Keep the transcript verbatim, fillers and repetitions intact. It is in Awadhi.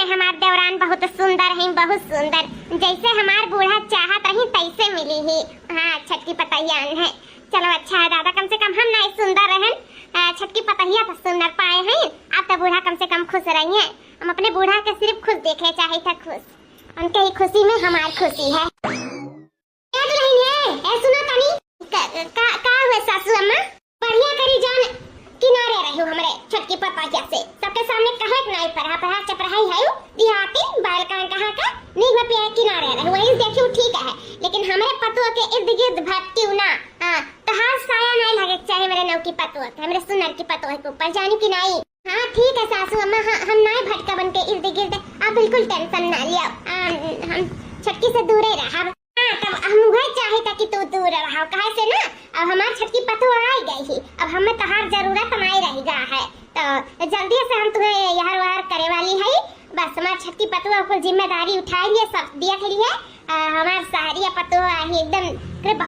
हमार देवरान बहुत सुंदर है, बहुत सुंदर, जैसे हमार बूढ़ा चाहत रही तैसे मिली ही। हाँ, छोटकी पतोहिया है। चलो अच्छा है दादा, कम से कम हम नाहीं सुंदर रहन, अ, छोटकी पतोहिया तो सुंदर पाए हैं। अब तो बूढ़ा कम से कम खुश रही है। हम अपने बूढ़ा के सिर्फ खुश देखे चाहे था, खुश। उनके ही खुशी में हमार खुशी है। ए दुल्हन है, ए सुनो तनी। का, का, का हुए सासू अम्मा? बढ़िया करी जान किनारे रहो हमरे छोटकी पतोहिया से। सबके सामने कहे के नाहीं परा, परा चपराही है उ, देहाती, बैल कान कहाँ का, नीक में पिया किनारे रहो, वही देखियो ठीक है। लेकिन हमरे पतोह के इर्द गिर्द भटकियो ना। हाँ, तोहार साया नाहीं लगे के चाहे हमरे नौकी पतोह के, हमरे सुनर की पतोह के ऊपर, जानी कि नाहीं? हाँ, ठीक है सासू अम्मा, हाँ, हम नाहीं भटकबन के इर्द गिर्द, आप बिल्कुल tension ना लियो। आ, हम छोटकी से दूरे रहब। हाँ, तब हम उहे चाहे था कि तू दूर रहो, काहे से ना, अब हमार छोटकी पतोह आ गई ही, अब हमें तोहार जरूरत नाहीं रह गा है, तो जल्दी से हम तुम्हें यहर वहर करे वाली है। बस हमार छोटकी पतोह कुल जिम्मेदारी उठाई लिए, सब देख लिए। आ, हमार सहरिया पतोह ही एकदम कृपा